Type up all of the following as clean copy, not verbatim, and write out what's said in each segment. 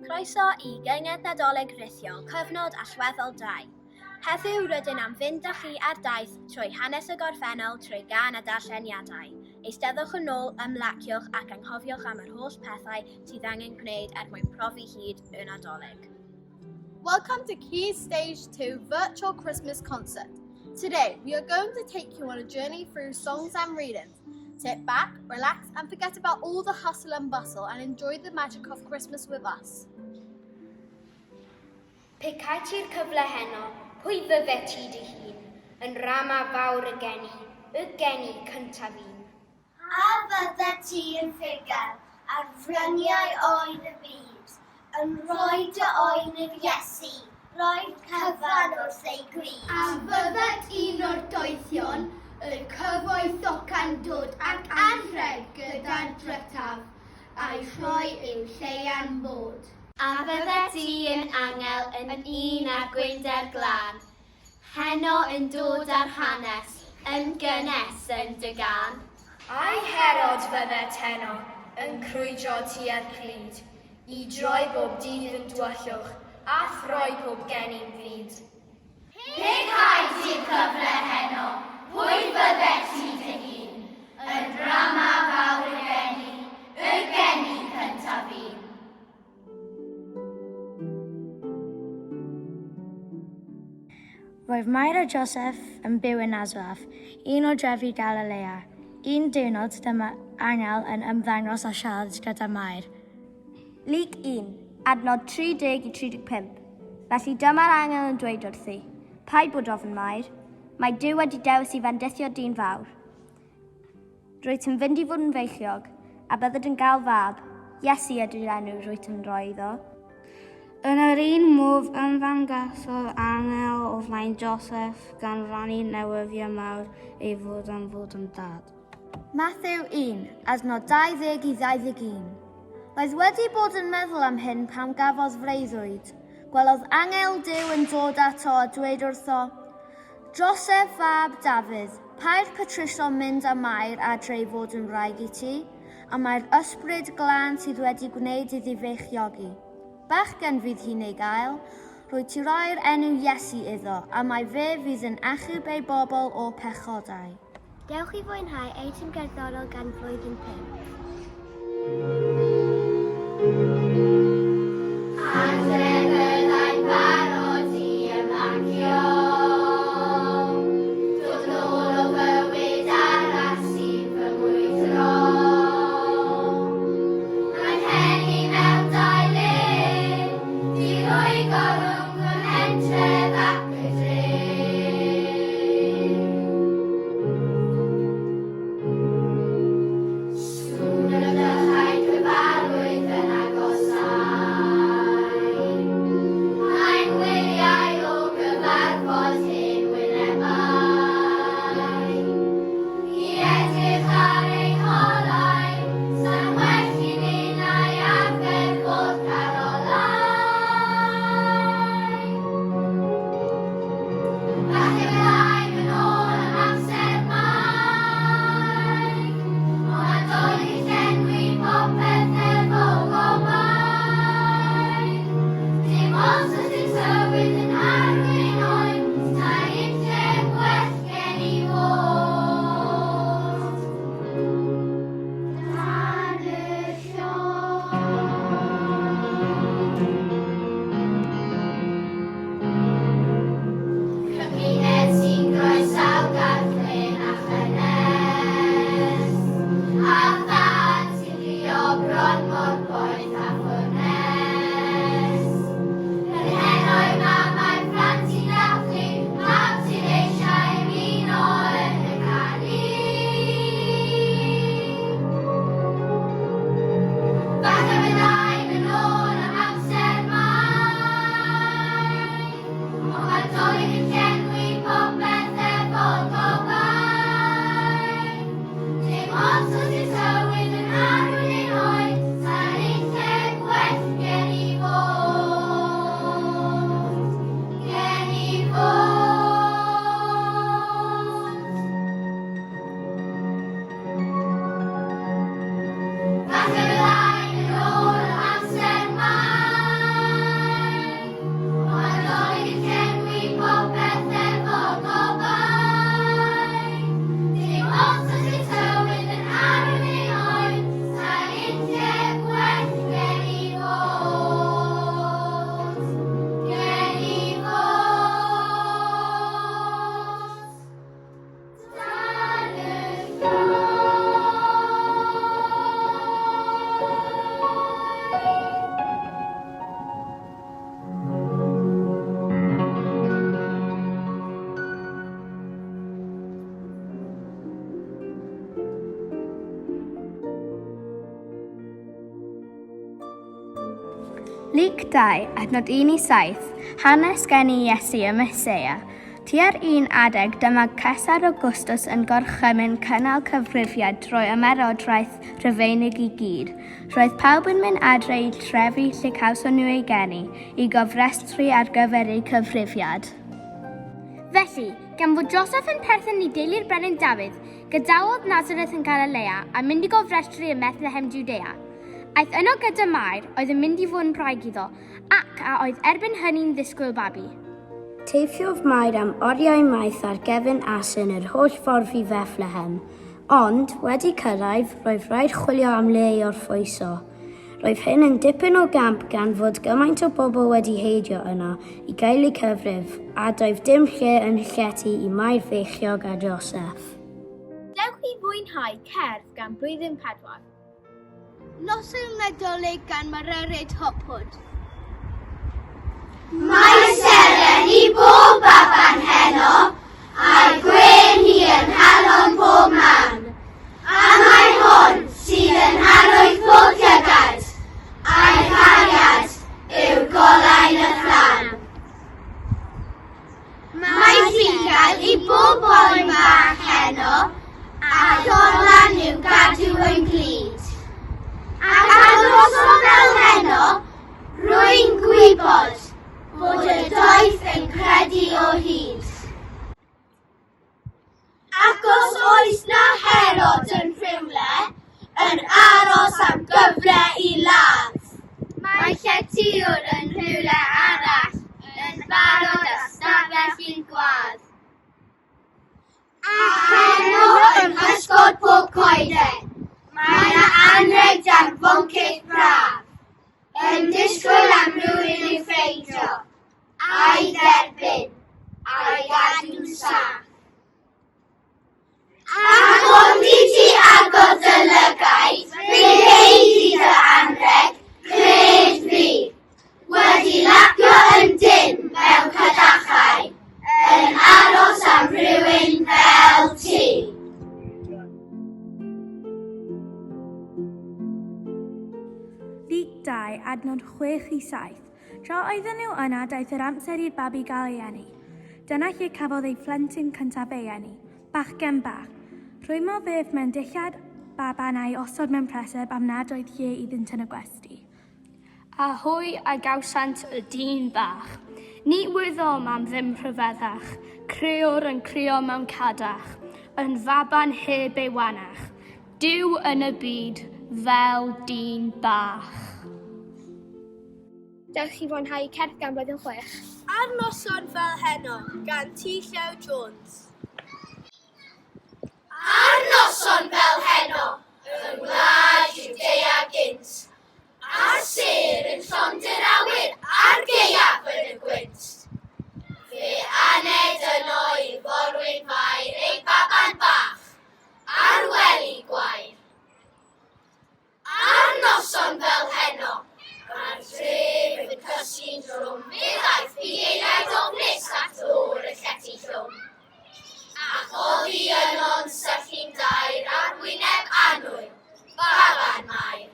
Croeso i Gyngerdd Nadolig Rhithiol Cyfnod Allweddol 2. Heddiw rydyn am fynd â chi ar daith trwy hanes y gorffennol trwy gân a darlleniadau. Eisteddwch yn ôl, ymlaciwch ac anghofiwch am yr holl pethau sydd angen gwneud er mwyn profi hyd y Nadolig. Welcome to Key Stage 2 Virtual Christmas Concert. Today, we are going to take you on a journey through songs and readings. Sit back, relax, and forget about all the hustle and bustle and enjoy the magic of Christmas with us. Pe cae ti'r cyfle heno, pwy fydde ti dy hun? Yn rama fawr y geni, y geni cyntaf un. A fyddet ti yn fugail ar fryniau oer y byd, yn rhoi dy oen i'r Iesu, rhoi'r cyfan wrth ei gryd? A fyddet un o'r doethion, y cyfoethoca'n dod ac anrheg gyda'r drytaf, a'i rhoi i'w lleian bod? A fyddet ti yn angel yn un â'r gwynder glân, Heno yn dod â'r hanes, yn gynnes yn dy gân. Ai Herod fyddet heno, yn crwydro tua'r clyd, i droi bob dydd yn dywyllwch, a throi pob geni'n fud? Pe cai ti'r cyfle heno, pwy fyddet ti dy hun, yn nrama fawr y geni, y geni cyntaf un? Roedd Mair a Joseph yn byw yn Nazareth, un o drefi Galilea. Un diwrnod dyma angel yn ymddangos a siarad gyda Mair. Luc 1, adnod 30 i 35. Felly dyma'r angel yn dweud wrthi, Paid bod ofn, Mair. Mae Duw wedi dewis i fendithio dyn fawr. Rwyt yn fynd i fod yn feichiog, a bydded yn gael fab, Iesu ydy'r enw rwyt yn rhoi iddo. Yn yr un modd ymddangosodd angel o flaen Joseff gan rannu newyddion mawr ei fod am fod yn dad. Mathew 1, adnod 20 i 21. Roedd wedi bod yn meddwl am hyn pan gafodd freuddwyd. Gwelodd angel Duw yn dod ato a dweud wrtho, Joseph fab Dafydd, paid petruso mynd â Mair adre i fod yn wraig i ti, a mae'r Ysbryd Glân sydd wedi gwneud iddi feichiogi. Bachgen fydd hi'n ei gael, rwyt ti roi'r enw Iesu iddo, a mai fe fydd yn achub ei bobl o pechodau. Dewch i fwynhau eitem gerddorol gan Flwyddyn 5. Adre fyddai'n barod i ymlacio, Dod nôl o fywyd arall sy'n fy mwydro. Mae'n henu mewn dau le, Di-rwygo rhwng fy mhentref ac y dre. Sŵn y dyllau cyfarfod. Luc 2, adnod 1 i 7, hanes geni Iesu y Meseia. Tua'r un adeg dyma Cesar Augustus yn gorchymyn cynnal cyfrifiad drwy ymerodraeth Rhufeinig i gyd. Roedd pawb yn mynd adre i trefi lle cawson nhw eu geni, i gofrestru ar gyfer eu cyfrifiad. Felly, gan fod Joseph yn perthyn i deulu'r brenin Dafydd, gadawodd Nazareth yn Galilea a mynd i gofrestru ym Methlehem Jwdea. Aeth yno gyda Mair, oedd yn mynd i fod yn wraig iddo, ac a oedd erbyn hynny'n ddisgwyl babi. Teithiodd Mair am oriau maith ar gefn asyn yr holl ffordd i Fethlehem. Ond, wedi cyrraedd, roedd rhaid chwilio am le i orffwyso. Roedd hyn yn dipyn o gamp gan fod gymaint o bobl wedi heidio yno i gael eu cyfrif, a doedd dim lle yn llety i Mair feichiog a Joseff. Dewch i fwynhau cerdd gan Blwyddyn 4. Noson Nadolig gan Mererid Hopwood. Mae seren i bob baban heno, a'i gwên hi yn nghalon pob mam. A mae hon sydd yn arwydd pob llygad, a'i chariad yw'r golau'n y fflam. Mae bugail i bob oen fach heno, a llorlan i'w gadw yn glyd. Ac ar noson fel heno, rwy'n gwybod bod y doeth yn credu o hyd. Ac os oes 'na Herod yn rhywle, yn aros am gyfle i ladd. Mae lletywr yn rhywle arall, yn barod a stafell i'n gwadd. A heno yng nghysgod pob coeden, mae 'na anrheg dan foncyff braf, yn disgwyl am rywun i'w ffeindio. a'i dderbyn, a'i gadw'n saff. Ac ond i ti agor dy lygaid, fe gei di dy anrheg, cred fi. Wedi lapio yn dynn mewn cadachau, yn aros am rhywun fel ti. Luc 2, adnod 6 i 7. Tra oedden nhw yna, daeth yr amser i'r babi gael ei eni. Dyna lle cafodd ei phlentyn cyntaf ei eni, bachgen bach. Rhwymodd ef mewn dillad baban a'i osod mewn preseb am nad oedd lle iddynt yn y gwesty. A hwy a gawsant y dyn bach. Ni wyddom am ddim rhyfeddach, creor yn crio mewn cadach, yn faban heb ei wanach, Duw yn y byd fel dyn bach. Dewch i fwynhau cerdd gan Blwyddyn 6. Ar noson fel heno, gan T Llew Jones. Ar noson fel heno, yng ngwlad Jwdea gynt, a'r sêr yn llond yr awyr a'r gaeaf yn y gwynt, fe aned yno i'r forwyn Fair ei baban bach, ar wely gwair. Ar noson fel heno, a'r dref yn cysgu'n drwm, fe ddaeth bugeiliaid ofnus at ddôr y llety llwm. Ac oddi yno'n syllu'n daer ar wyneb annwyl, baban Mair.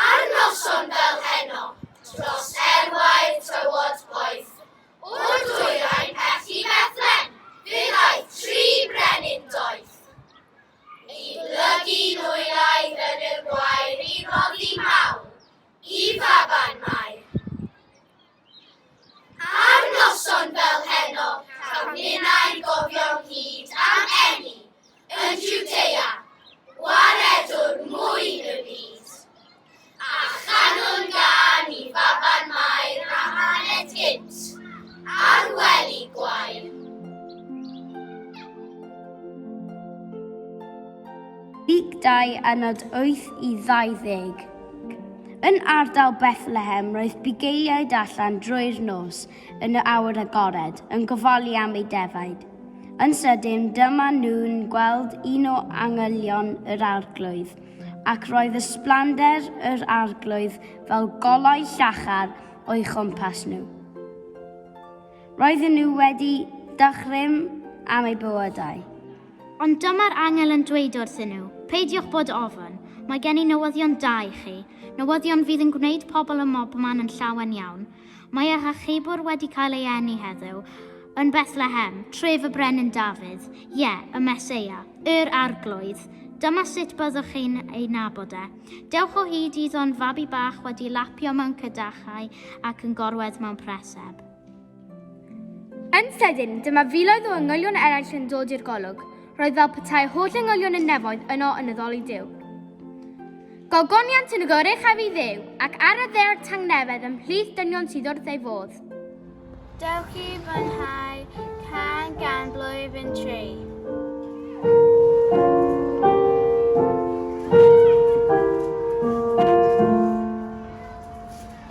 Ar noson fel heno, dros erwau'r tywod poeth, o'r dwyrain pell i Fethlem, fe ddaeth tri brenin doeth. I blygu nwylaid yn y gwair i roddi mawl i faban Mair. Ar noson fel heno, cawn ninnau'n gofio'n hyd am eni yn Jwdea, gwaredwr mwyn y byd. A chanwn gân i faban Mair a haned gynt, ar wely gwair. Luc 2, adnod 8 i 20. Yn ardal Bethlehem roedd bugeiliaid allan drwy'r nos yn y awyr agored yn gofalu am eu defaid. Yn sydyn dyma nhw'n gweld un o angylion yr Arglwydd, ac roedd ysblander yr Arglwydd fel golau llachar o'i chwmpas nhw. Roedden nhw wedi dychryn am eu bywydau. Ond dyma'r angel yn dweud wrthyn nhw, Peidiwch bod ofn. Mae gen i newyddion da i chi. Newyddion fydd yn gwneud pobl ym mhobman yn llawen iawn. Mae eich achubwr wedi cael ei eni heddiw, yn Bethlehem, tref y Brenin Dafydd, ie, y Meseia, yr Arglwydd. Dyma sut byddwch chi'n ei nabod e. Dewch o hyd iddo'n fabi bach wedi lapio mewn cydachau ac yn gorwedd mewn preseb. Yn sydyn, dyma filoedd o angylion eraill yn dod i'r golwg. Roedd fel petai holl angylion y nefoedd yno yn addoli Duw. Gogoniant yn y goruchaf i Dduw, ac ar y ddaear tangnefedd ymhlith dynion sydd wrth ei fodd. Dewch i fwynhau cân gan Blwyddyn 3.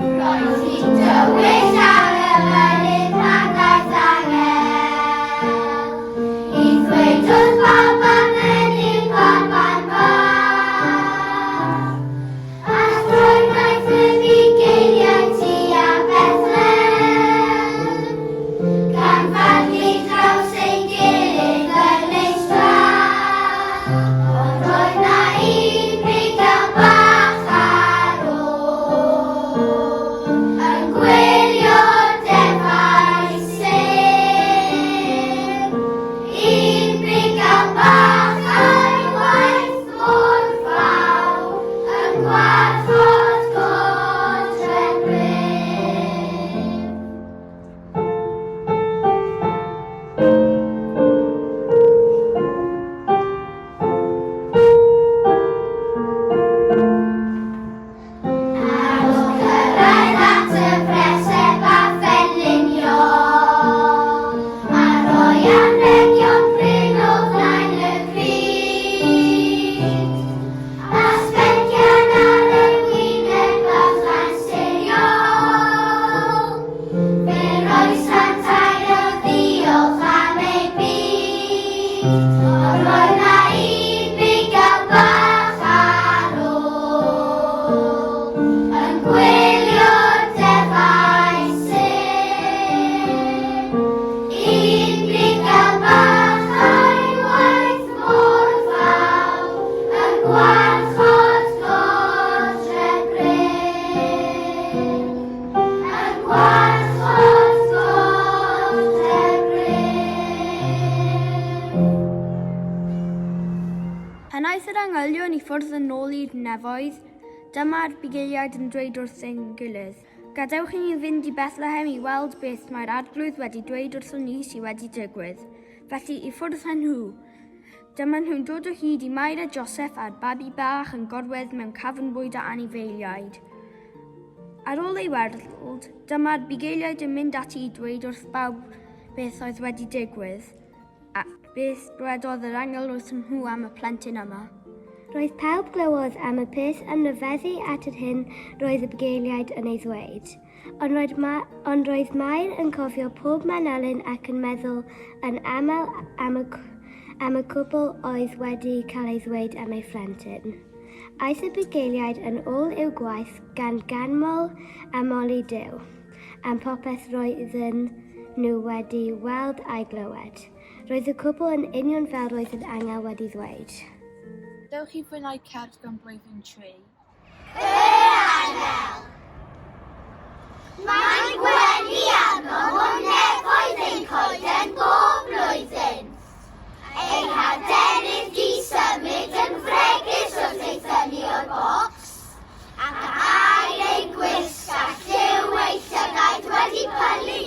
Roedd hi'n dywyll ar y mynydd pan ddaeth angel i ddweud wrth bawb am eni'r baban bach. A throi wnaeth y bugeiliaid tua Bethlehem, gan faglu draws ei gilydd yn ei strach. Ond roedd 'na un bugail bach ar ôl yn gwylio'r defaid sef un bugail bach a'i waith mor fawr yn gwarchod godre'r bryn. Ar ôl cyrraedd at y preseb a phenlinio, a rhoi anrhegion prin o flaen y crud, a sbecian ar yr wyneb bychan siriol, fe roesant air o ddiolch am eu byd, ond roedd 'na un bugail bach ar ôl yn gwylio'r defaid sef un bugail bach a'i waith mor fawr yn gwarchod godre'r bryn. Yn gwarchod godre'r bryn. Pan aeth yr angylion i ffwrdd yn ôl i'r nefoedd, dyma'r bugeiliaid yn dweud wrth ein gilydd, Gadewch i ni fynd i Bethlehem i weld beth mae'r Arglwydd wedi dweud wrthon ni sydd wedi digwydd. Felly i ffwrdd â nhw. Dyma nhw'n dod o hyd i Mair a Joseph a'r babi bach yn gorwedd mewn cafn bwyd a anifeiliaid. Ar ôl ei weld, dyma'r bugeiliaid yn mynd ati i dweud wrth bawb beth oedd wedi digwydd. A beth dwedodd yr angel wrthyn nhw am y plentyn yma? Roedd pawb glywodd am y peth yn rhyfeddu at yr hyn roedd y bugeiliaid yn ei ddweud. Ond roedd, Ma ond roedd Mair yn cofio pob manylyn ac yn meddwl yn aml am y, am y cwbl oedd wedi cael ei ddweud am ei phlentyn. Aeth y bugeiliaid yn ôl i'w gwaith gan ganmol a moli Duw. am popeth roedden nhw wedi weld a'i glywed. Roedd y cwbl yn union fel roedd yr angel wedi ddweud. Dewch i fwynhau cerdd gan Blwyddyn 3. Yr angel! Mae'n gwenu arnom o nefoedd ein coeden bob blwyddyn. Ei hadenydd di symud yn fregus wrth ei thynnu o'r bocs. Ac aur ei gwisg a lliw ei llygaid wedi pylu.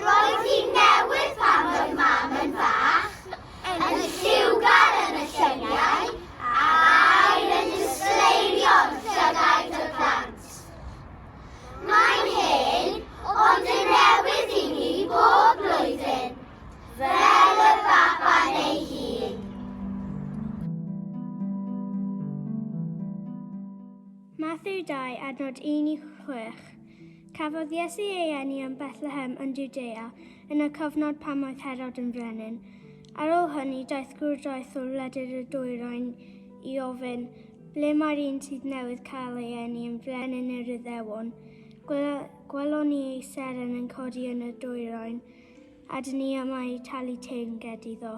Roedd hi'n newydd pan roedd mam yn fach, yn lliwgar yn y lluniau, a aur yn disgleirio yn llygaid y plant. Mae'n hen, ond yn newydd i ni bob blwyddyn. Fel y baban ei hun. Mathew 2, adnod 1 i 6. Cafodd Iesu ei eni yn Bethlehem yn Jwdea yn y cyfnod pan oedd Herod yn frenin. Ar ôl hynny, daeth gŵr doeth o wledydd y dwyrain i ofyn, Ble mae'r un sydd newydd cael ei eni yn frenin yr Iddewon? Gwelon ni ei seren yn codi yn y dwyrain, A dyn ni yma i talu teyrnged iddo.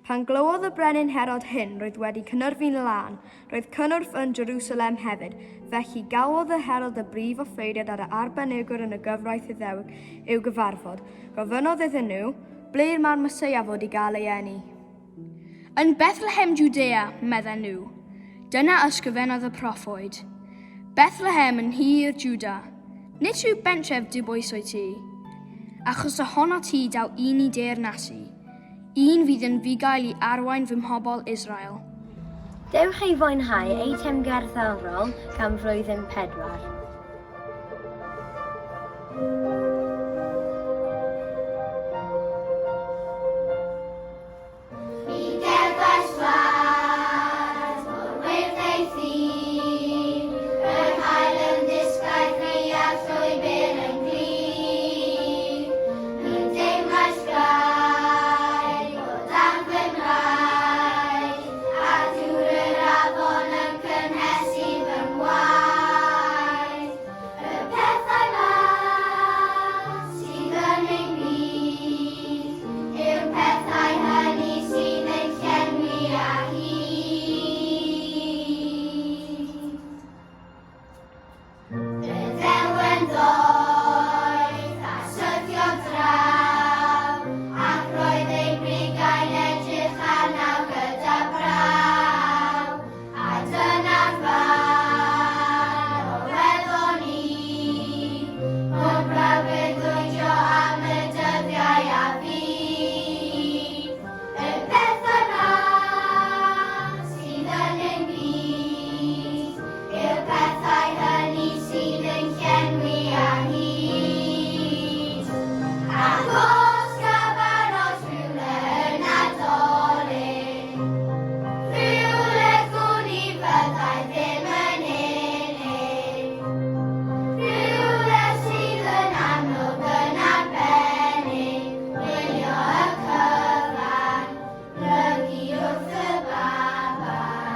Pan glywodd y brenin Herod hyn, roedd wedi cynhyrfu'n lân. Roedd cynnwrf yn Jerusalem hefyd. Felly galwodd y Herod y brif offeiriad a'r arbenigwr yn y gyfraith Iddewig i'w gyfarfod. Gofynnodd iddyn nhw, Ble mae'r Meseia fod i gael ei eni? Yn Bethlehem Jwdea, medden nhw. Dyna ysgrifennodd y proffwyd. Bethlehem yn nhir Jwda. Nid rhyw bentref dibwys wyt ti. Achos ohono ti daw un i deyrnasu. Un fydd yn fugail i arwain fy mhobl Israel. Dewch i fwynhau eitem gerddorol gan Flwyddyn 4. Mi gefais wlad mor wyrdd ei thir, yr haul yn ddisglair gry a'r llwybr yn glir. Mi deimlais braidd o dan fy nhraed, a dŵr yr afon yn cynhesu fy ngwaed. Y pethau bach sydd yn ein byd yw'r pethau hynny sydd ein llenwi â hud. Y ddelwen ddoeth a syrthiodd draw, ac roedd ei brigau'n edrych arnaw gyda braw. A dyna'r fan o weddon i, mor braf breuddwydio am y dyddiau a fu. Y pethau bach sydd yn ein byd yw'r pethau hynny sydd yn llenwi â hud. Ac os gaf aros rhywle yn Nadolig, rhywle gwn i fyddai ddim yn unig, rhywle sydd yn amlwg yn arbennig, gwylio y cyfan, Plygu wrth y baban.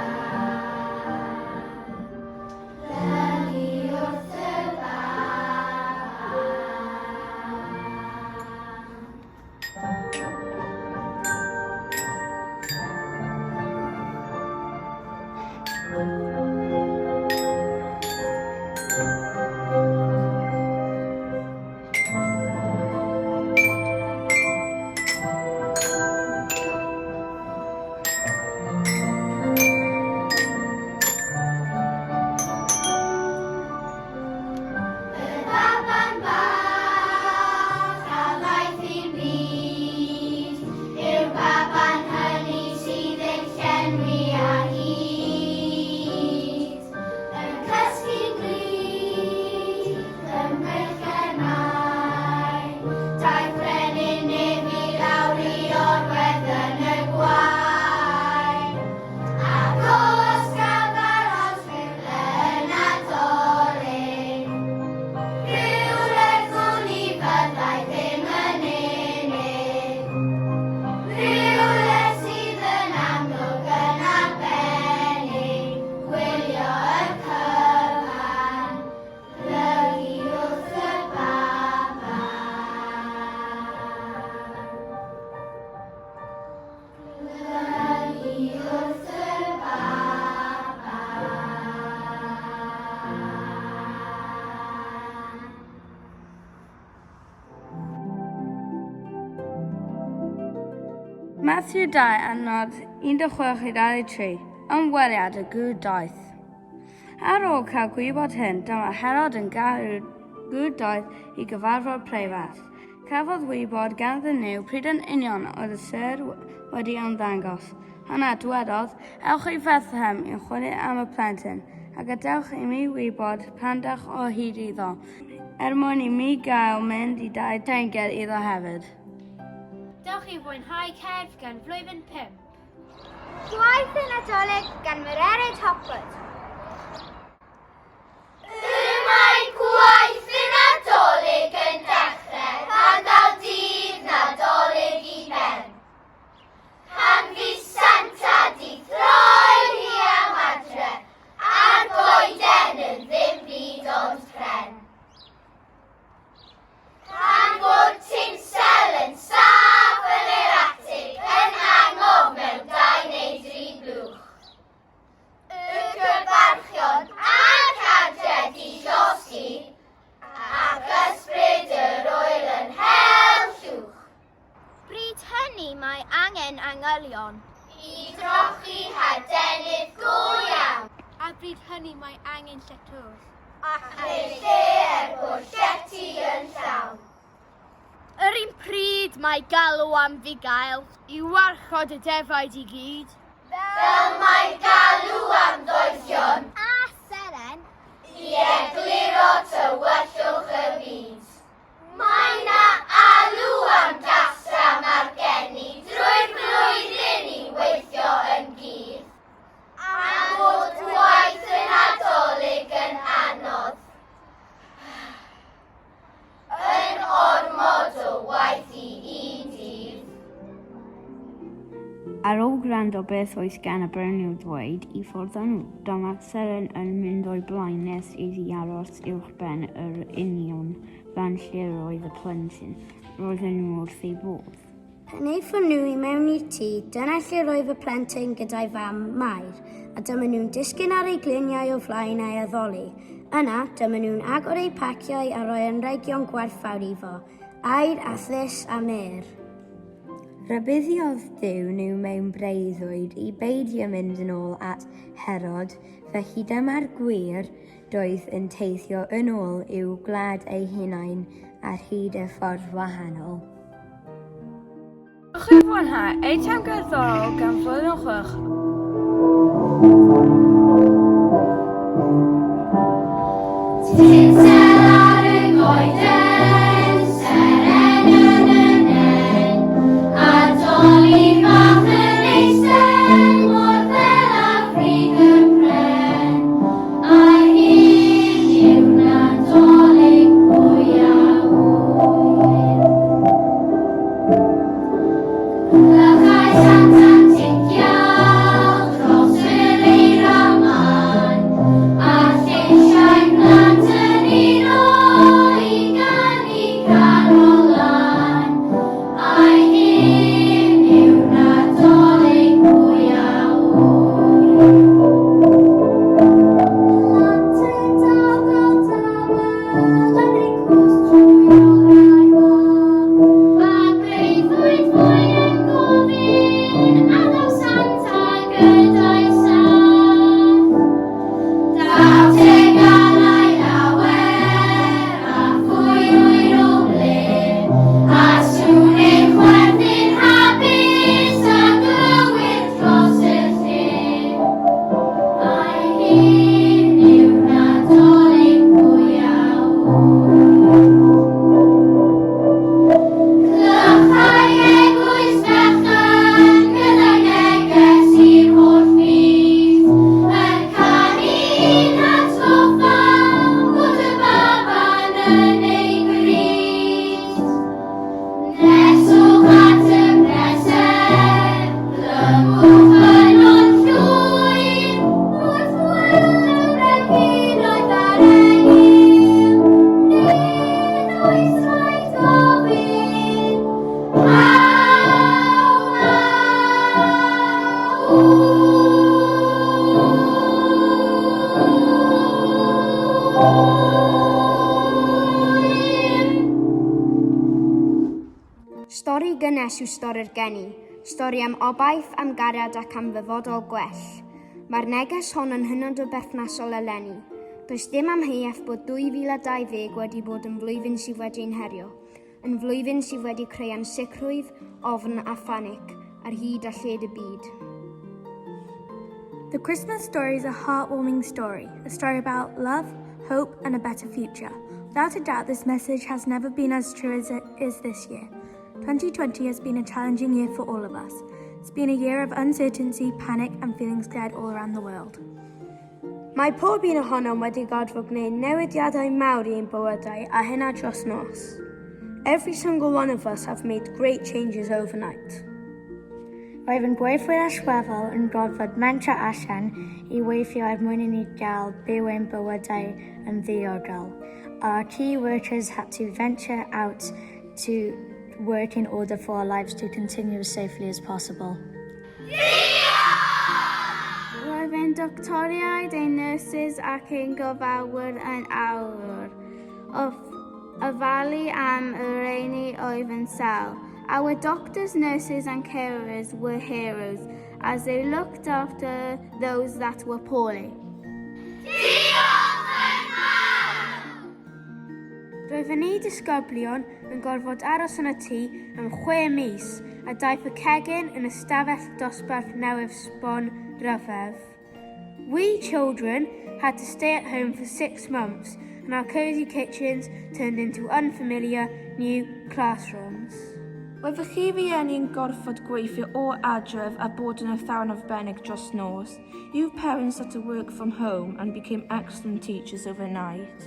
Plygu wrth y baban. Y baban bach a ddaeth i'r byd yw'r baban hynny sydd ein llenwi â hud. Yn cysgu'n glir, ym Mhryder mae, daeth brenin nef i lawr i orwedd yn y gwair. Ac os gaf aros rhywle yn Nadolig, rhywle gwn i fyddai ddim yn unig, rhywle sydd yn amlwg yn arbennig, Gwylio y cyfan, plygu wrth y baban. Plygu wrth y baban. Matthew 2 adnod 16 i 23, Ymweliad y gŵr doeth. Ar ôl cael gwybod hyn, dyma Herod yn galw'r gŵr doeth i gyfarfod preifat. Cafodd wybod ganddyn nhw pryd yn union oedd y sêr wedi ymddangos. Yna dwedodd, Ewch i Fethlehem i chwilio am y plentyn, a gadewch i mi wybod pan dewch o hyd iddo. Er mwyn i mi gael mynd i dai teyrnged iddo hefyd. Dewch i fwynhau cerdd gan Flwyddyn 5. Gwaith y Nadolig gan Mererid Hopwood. Y mae gwaith y Nadolig yn dechrau pan ddaw dydd Nadolig i ben. Pan fydd Santa 'di throi hi am adre, a'r goeden yn ddim byd ond pren. Pan fod tinsel yn saff yn yr atig, yn angof mewn angylion. I drochi hadenydd go iawn. A bryd hynny mae angen lletwch. Ac yn lle er bod llety yn llawn. Yr un pryd mae galw am fugail i warchod y defaid i gyd. Fel mae galw am ddoethion. A seren. I egluro tywyllwch y byd. Mae 'na alw am gasta margeni drwy'r flwyddyn i weithio yn gudd. A bod gwaith y Nadolig yn anodd. Yn ormod o waith i un dydd. Ar ôl gwrando beth oedd gan y brenin i'w ddweud, i ffwrdd â nhw. Dyma'r seren yn mynd o'i blaen nes iddi aros uwchben yr union fan lle roedd y plentyn. Roedden nhw wrth eu bodd. Pan aethon nhw i mewn i'r tŷ, dyna lle roedd y plentyn gyda'i fam, Mair, a dyma nhw'n disgyn ar eu gliniau o flaen ei addoli. Yna, dyma nhw'n agor eu paciau a rhoi anrhegion gwerthfawr iddo, aur a thlys a myrr. Rhybuddiodd Duw nhw mewn breuddwyd i beidio mynd yn ôl at Herod, felly dyma'r gwir doeth yn teithio yn ôl i'w gwlad eu hunain ar hyd y ffordd wahanol. Dewch i fwynhau eitem gerddorol gan Flwyddyn Chwech. Tinsel ar y goeden, seren yn y nen, a doli fach yn eistedd mor fel a frig y pren. Ai hyn yw Nadolig pwy a ŵyr? Clychau Santa'n ticial dros yr eira mân, a lleisiau plant yn uno i ganu carol lân. Ai hyn yw'r Nadolig pwy a ŵyr? Plant yn dawel dawel yn eu cwsg trwy orau mân. A breuddwyd fwy yn gofyn a ddaw Santa gyda'i saff. Daw teganau lawer a phwy ŵyr o ble, a sŵn eu chwerthin hapus a glywir dros y lle. Ai hyn yw'r Nadolig pwy a ŵyr? Clychau eglwys fechan gyda'i neges i'r holl fyd, yn canu'n hatgoffa bod y baban yn ei gryd. Neswch at y preseb, blymwch yno'n llwyr, wrth weld y brenhinoedd a'r engyl, nid oes rhaid gofyn, How Stori gynnes yw stori'r geni, stori am obaith, am gariad ac am ddyfodol gwell. Mae'r neges hon yn hynod o berthnasol eleni. Does dim amheuaeth bod 2020 wedi bod yn flwyddyn sydd wedi ein herio, yn flwyddyn sydd wedi creu ansicrwydd, ofn a phanic ar hyd a lled y byd. The Christmas story is a heartwarming story, a story about love, hope, and a better future. Without a doubt, this message has never been as true as it is this year. 2020 has been a challenging year for all of us. It's been a year of uncertainty, panic, and feeling scared all around the world. Mae pob un ohonom wedi gorfod gwneud newidiadau mawr i ein bywydau a hynna dros nos. Every single one of us have made great changes overnight. Roedd yn gweithwyr allweddol yn gorfod mentro allan i weithio er mwyn i ni gael byw ein bywydau yn ddiogel. Our key workers had to venture out to work in order for our lives to continue as safely as possible. Roedd ein doctoriaid, ein nyrsys ac ein gofalwyr yn awr wrth ofalu am y rheini oedd yn sâl. Our doctors, nurses and carers were heroes as they looked after those that were poorly. Diolch yn fawr! Roedden ni disgyblion yn gorfod aros yn y tŷ am chwe mis a daeth y cegin yn ystafell dosbarth newydd sbon ryfedd. We children had to stay at home for six months and our cosy kitchens turned into unfamiliar new classrooms. Roeddech chi rieni yn gorfod gweithio o adref a bod yn athrawon arbennig dros nos. You parents had to work from home and became excellent teachers overnight.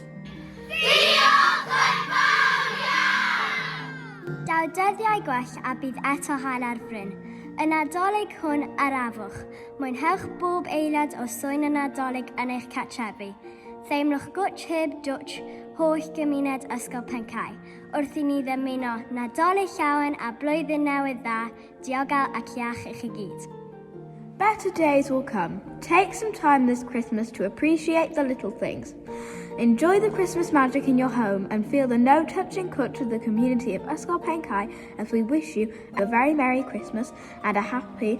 Diolch yn fawr iawn! Daw dyddiau gwell a bydd eto haul ar fryn. Y Nadolig hwn arafwch. Mwynhewch bob eiliad o swyn y Nadolig yn eich cartrefi. Theimlwch gwtsh heb dwtsh holl gymuned Ysgol Pencae wrth i ni ddymuno Nadolig Llawen a Blwyddyn Newydd Dda, diogel ac iach i chi gyd. Better days will come. Take some time this Christmas to appreciate the little things. Enjoy the Christmas magic in your home and feel the no-touching touch of the community of Ysgol Pencae as we wish you a very Merry Christmas and a happy,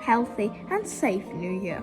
healthy and safe New Year.